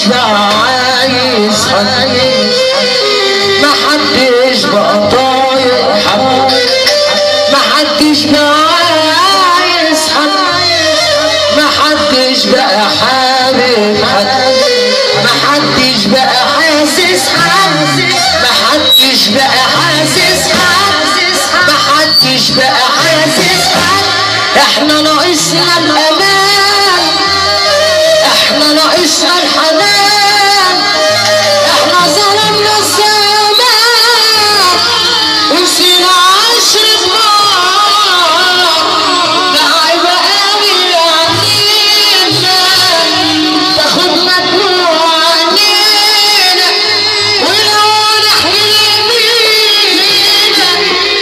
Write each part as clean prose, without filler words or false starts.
محدش بقى عايز حد، محدش بقى طايق حد، محدش بقى عايز حد، محدش بقى حابب حد، محدش بقى حاسس حد، محدش بقى حاسس حد، محدش بقى حاسس حد. احنا ناقصنا الامان، احنا ناقصنا الحنان، احنا ظلمنا الزمان ونسينا عشرة بعض. ده عيب قوي علينا تاخدنا دموع عينينا، ولو نحمل يمينا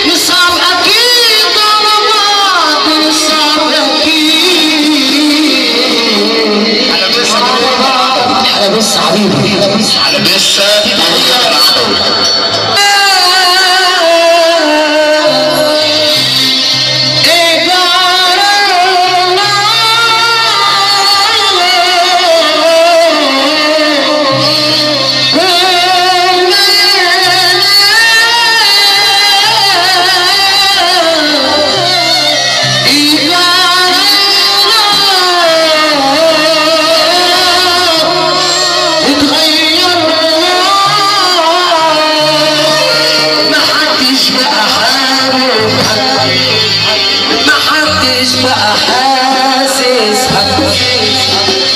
نصعب اكيد على بعض، نصعب اكيد على بس حبيبي، على بس العدوي. محدش بقى حاسس حد،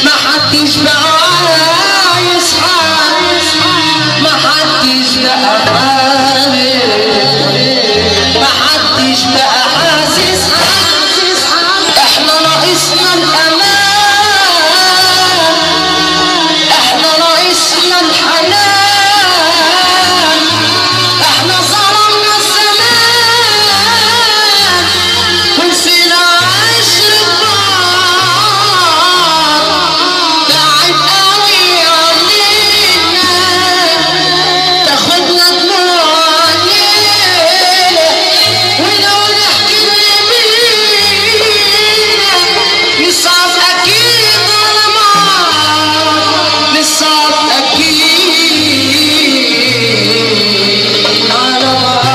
محدش بقى عايز حد، محدش بقى حابب، محدش بقى حاسس حد. احنا ناقصنا الامان، احنا ناقصنا الحنان، احنا ظلمنا الزمان ونسينا عشرة بعض. ده عيب قوي علينا تاخدنا دموع عينينا، ولو نحكي لمينا نصعب اكيد على بعض، نصعب اكيد على بعض.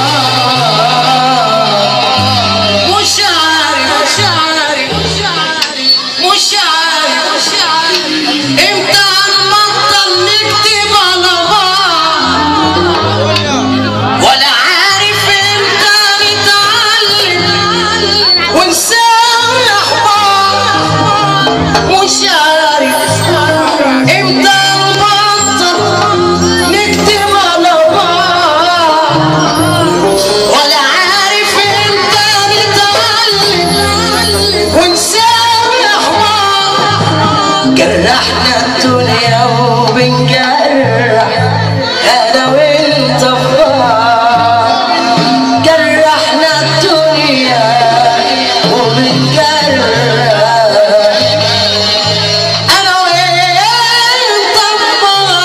مش عارف، مش عارف، مش عارف امتى هنبطل نكتب على بعض، ولا عارف امتى نتعلم ونسامح بعض. مش عارف امتى نبطل نكتب على بعض، ولا عارف امتى نتعلم ونسامح بعض. جرحنا الدنيا وبنجرح انا وانت في بعض، جرحنا الدنيا وبنجرح انا وانت في بعض.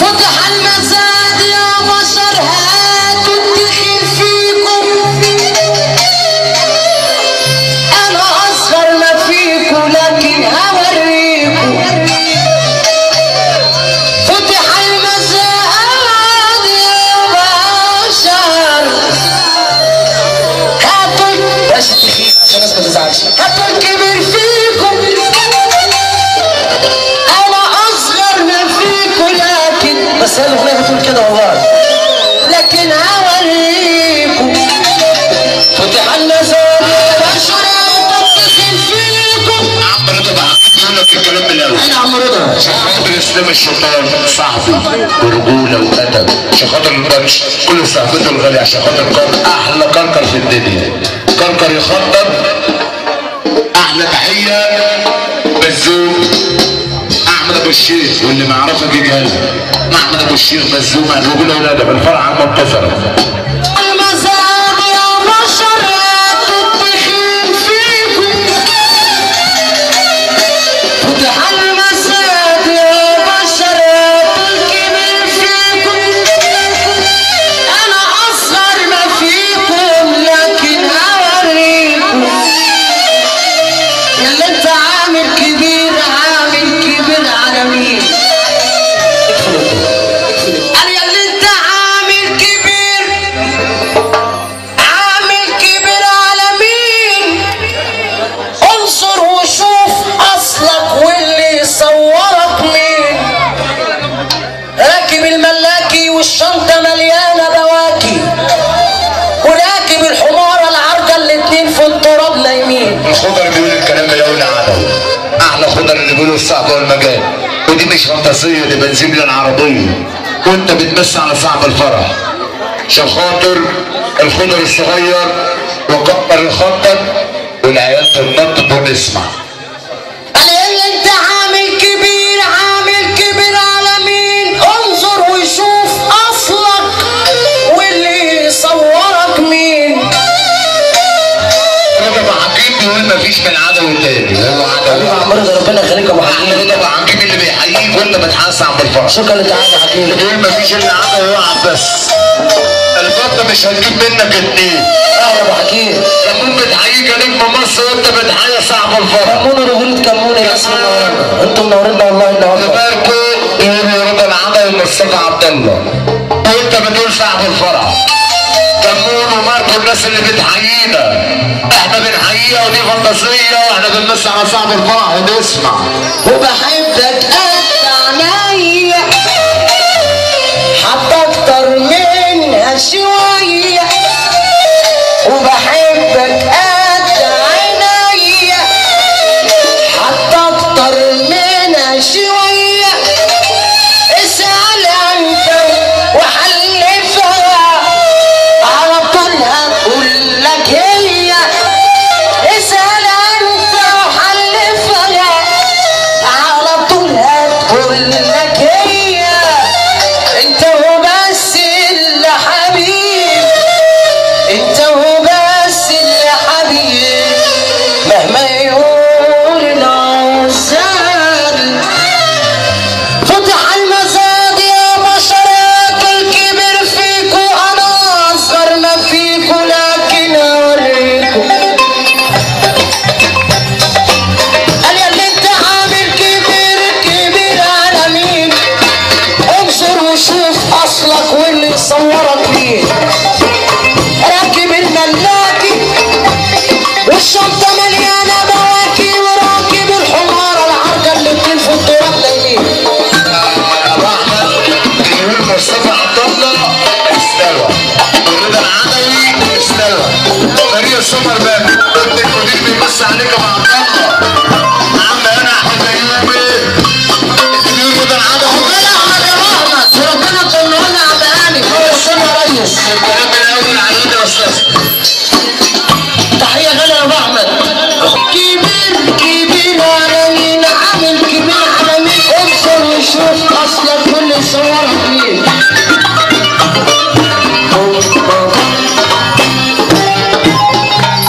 فتح المزاد يا بشر، هاتوا الدخيل فيكم، انا اصغر ما فيكم لكن هوريكم. فتح المزاد يا بشر، هاتوا بلاش التخين عشان الناس ما تزعلش، هاتوا الكبير فيكم، انا اصغر ما فيكم لكن، بس هي الاغنية بتقول كده والله، لكن هوريكم. فتح المزاد يا بشر، هاتوا التخين فيكم. عم رضا بقى يقول لك الكلام من الاول. انا عم رضا عشان خاطر اسلام الشيطان صاحبي برجوله وادب، عشان خاطر البنش كل صاحبته الغالي، عشان خاطر كركر احلى كركر في الدنيا، كركر يخطط. احلى تحية بزوم احمد ابو الشيخ، واللي ما يعرفك يجهلها. احمد ابو الشيخ بزوم عن رجوله والادب، الفرحة منتصره. المزاد يا بشر، هاتوا التخين فيكم، فتح المزاد يا بشر، هاتوا الكبير فيكم، انا اصغر ما فيكم لكن هوريكم. اللي انت عامل كبير عامل اللي بيقولوا الصعب والمجال، ودي مش فانتازيه، دي بنزين للعربية، وانت بتمس على صعب الفرح عشان خاطر الخضر الصغير وكبر الخطط والعيال تنطط ونسمع. قال اللي انت عامل كبير، عامل كبير على مين؟ انظر وشوف اصلك واللي صورك مين. رضا ابو حكيم بيقول مفيش من عدو تاني، هو عدو. عم رضا ربنا يخليك يا ابو حكيم. رضا ابو حكيم اللي بيحييك وانت بتحاسب عم الفرح. شكرا لتعالى يا حكيم. بيقول مفيش الا عدو يقع بس. البطة مش هتجيب منك اتنين. اهلا ابو حكيم. كمون بتحييك يا نجم مصر وانت بتحيي صاحب الفرح. كمون ورجولة كمون يا ناس منورنا، انتوا منورينا والله النهارده. تباركوا بيقولوا رضا العدوي ومصطفى عبد الله وانت بتقول صاحب الفرح. كمون وماركو الناس اللي بتحيينا، احنا بنحييها ودي فانتازيه، واحنا بنمس على صاحب الفرح ونسمع. وبحبك قد عينيا، حتى اكتر منها شوية، وبحبك قد عينيا، حتى اكتر منها شوية. اسأل انت وحلفها على طول هقول لك هي. اسأل انت وحلفها على طول هقول لك هي. انت وبس اللي حبيب، انت وبس اللي حبيب، مهما يقول العزال. فتح المزاد يا بشر، الكبير فيكو انا اصغر ما فيكو، لكن اوريكو. قال يا اللي انت عامل كبير، كبير على مين؟ انظر وشوف اصلك واللي صورك مين. راكب الملاكي والشنطة مليانة بواكي، وراكب الحمارة العرجة اللي بتلف التراب نايمين. ابو احمد بيقول مصطفى عبد الله استوى، ورضا العدوي استوى، فريق السوبر مان ابن المدير بيمس عليك يا ابو عبد الله. عم انا احمد ايوبي بيقول رضا العدوي. ربنا احمد يا احمد، وربنا طلعنا على هاني فوق السما يا ريس. الكلام من الاول على يا استاذ. تحية غالية يا ابو احمد. كبير كبير على مين؟ عامل كبير على مين؟ انظر وشوف اصلك واللي صورك مين.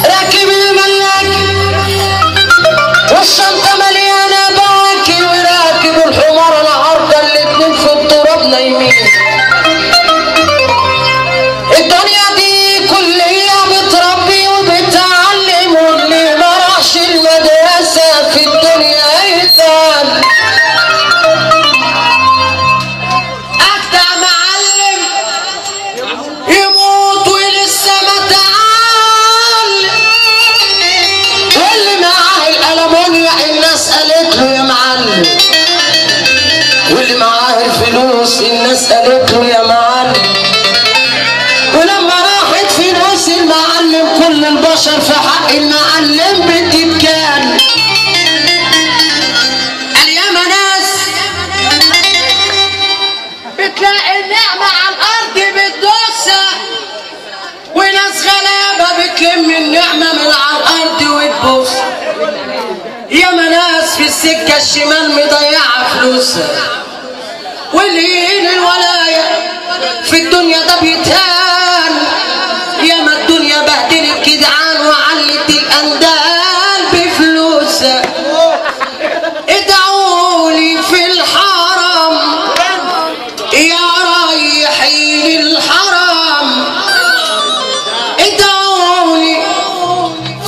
راكب الملاكي والشنطة مليانة بواكي، وراكب الحمار العرضة الاتنين في التراب نايمين. الدنيا دي كلية بتربي وبتعلم، واللي ما راحش المدرسة في الدنيا يتعلم. أجدع معلم يموت ولسه ما تعلم، واللي معاه الألمونيا الناس قالت له يا معلم، واللي معاه الفلوس الناس قالت له يا معلم. ولما راحت فلوس المعلم كل البشر في حق المعلم بتتكان. قال ياما ناس بتلاقي النعمة على الأرض بتدوسها، وناس غلابة بتلم النعمة من على الأرض وتبوس. ياما ناس في السكة الشمال مضيعة فلوسها، واللي يهين الولاية في الدنيا ده بيتهان. ياما الدنيا بهدلت جدعان وعلت الأندال بفلوسها. ادعولي في الحرم يا رايحين الحرم، ادعولي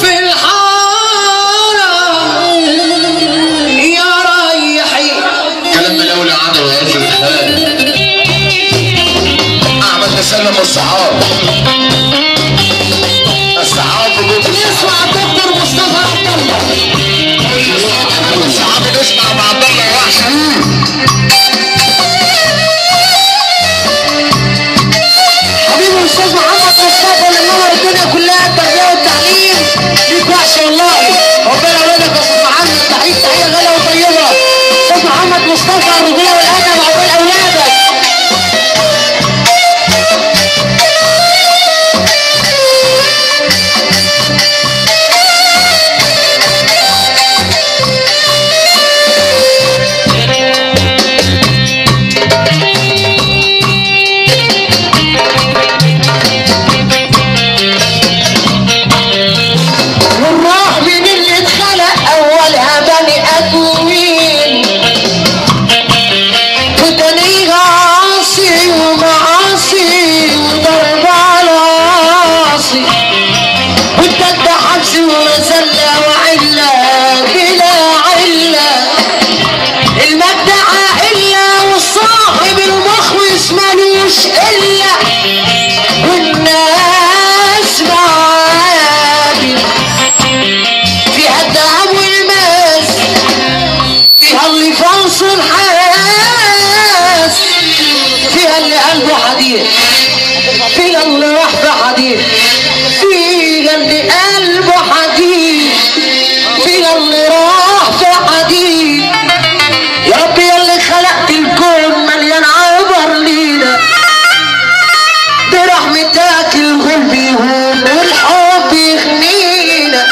في الحرم يا رايحين. كلام من الاول يا عدوي يا رجل الخال. احمد تسلم الصحاب، الصحاب نسمع الدكتور مصطفى عبد الله. الصحاب نسمع مع عبد الله وحش. حبيبي الاستاذ محمد مصطفى اللي منور الدنيا كلها التربية والتعليم، ليك وحش والله. ربنا يعينك يا استاذ محمد. تحية تحية غالية وطيبة. فيها اللي فوصل حاس، فيها اللي قلبه حديد، فيها اللي راح في حديد، فيها اللي قلبه حديد، فيها اللي راح في حديد. يا ربي يا اللي خلقت الكون مليان عبر لينا، برحمتك الغلب يهون والحب يغنينا.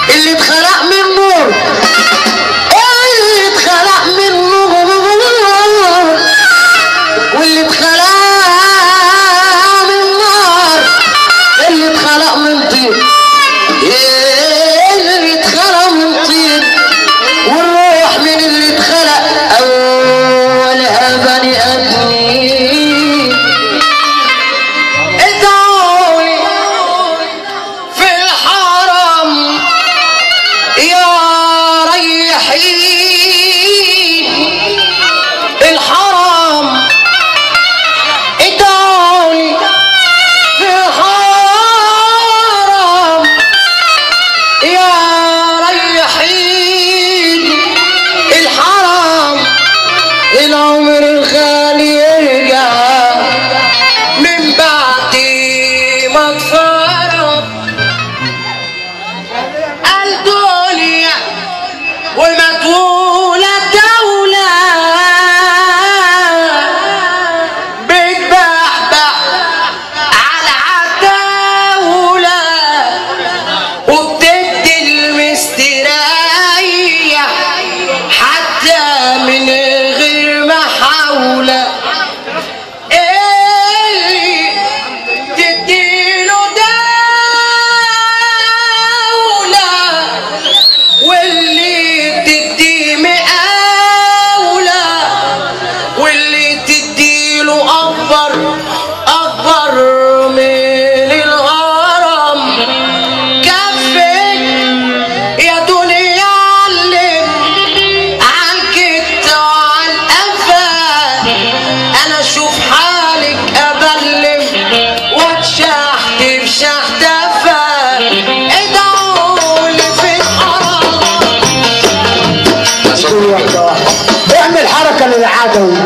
اللي اتخلق من نور، اللي اتخلق من نور، واللي اتخلق من نار، اللي اتخلق من طين، اللي اتخلق من طين، والروح من اللي اتخلق اولها بني ادمين. ادعوني في الحرم يا ريحين الحرم، ادعوني في الحرم يا ريحين الحرم. العمر الغالي يرجع من بعد ما اتفرج الدنيا ومطولة دولة بتبحبح على عتاولة وبتدي المستريح حتى من غير محاولة. اللي تديله دولة واللي تديه مقاولة واللي تديله أكبر أكبر من الهرم. كفك يا دنيا علم عالكت وعالقفا، أنا أشوف حالك أبلم واتشحت بشحتفة. ادعولي في الحرم. واحدة واحدة اعمل حركة للعدوي.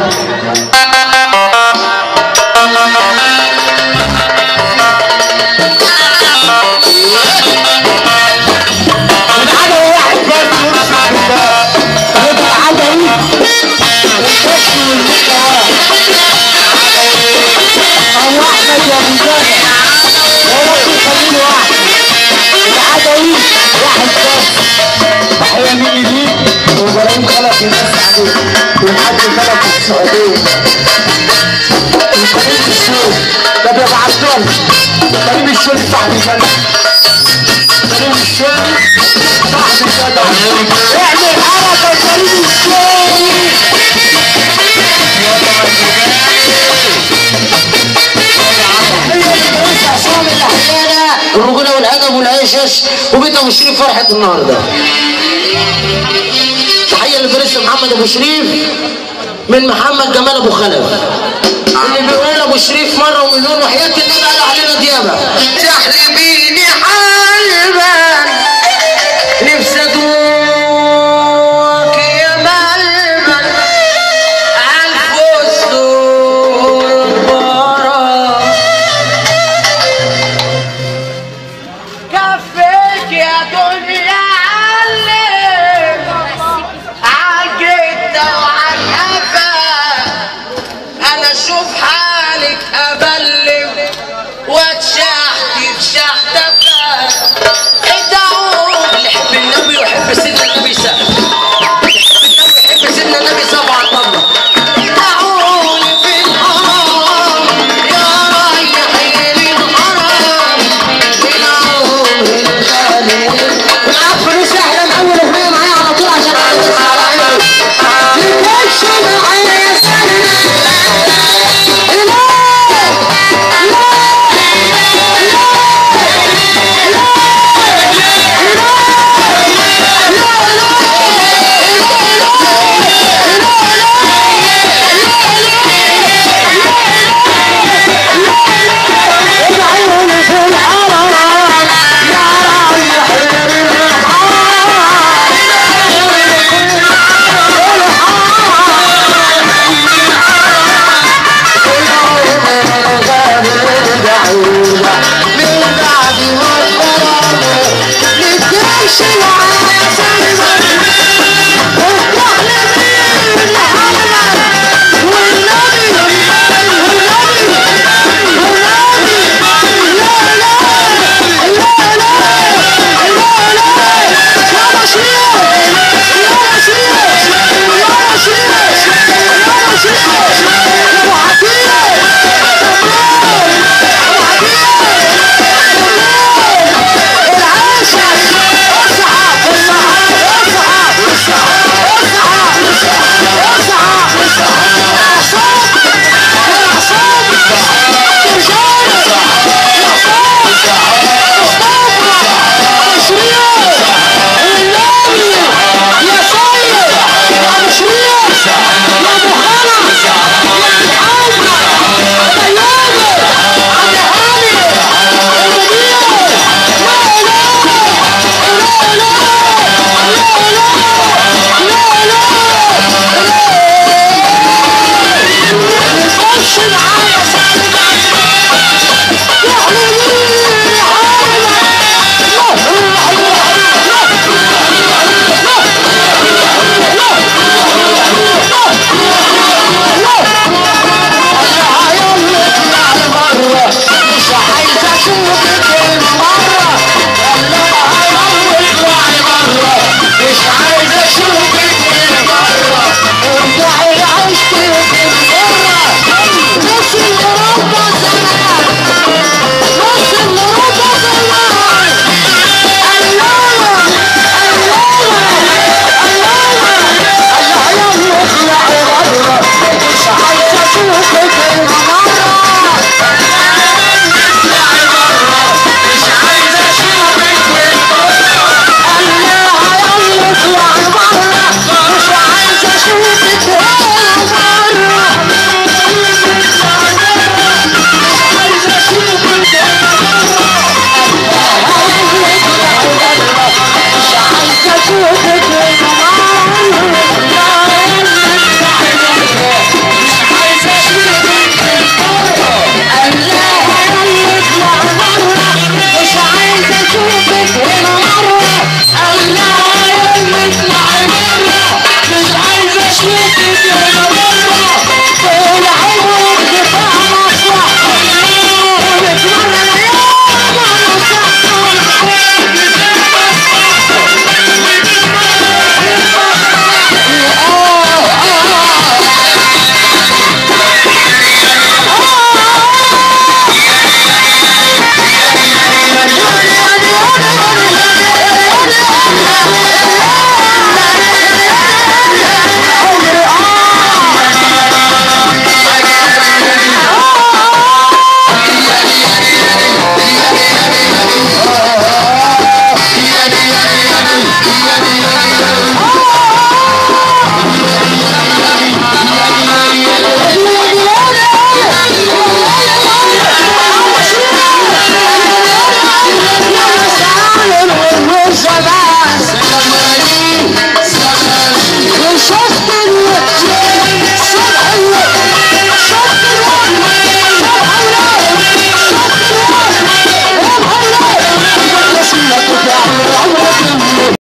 العدوي واحد بس، اقسم بالله العدوي والكش والميكا واحد. ابو احمد يا ابو زهر يا رب يخليني واحد. العدوي واحد بس. تحية مني ليك وابراهيم خلف الناس عليك، والحاج خلف في السعودية، وكريم الشوق. طب يا ابو عبد الله، كريم الشوق صاحبي جدع، كريم الشوق صاحبي جدع. اعمل حركة كريم الشوق. تحية للرئيس عصام الأحيانة، الرجولة والأدب والعيشش وبيت أبو شريف فرحة النهاردة. تحية للبرنس محمد أبو شريف من محمد جمال أبو خلف، اللي بيقول أبو شريف مرة ومليون وحياة النبي قالوا علينا ديابة. تحلي بيه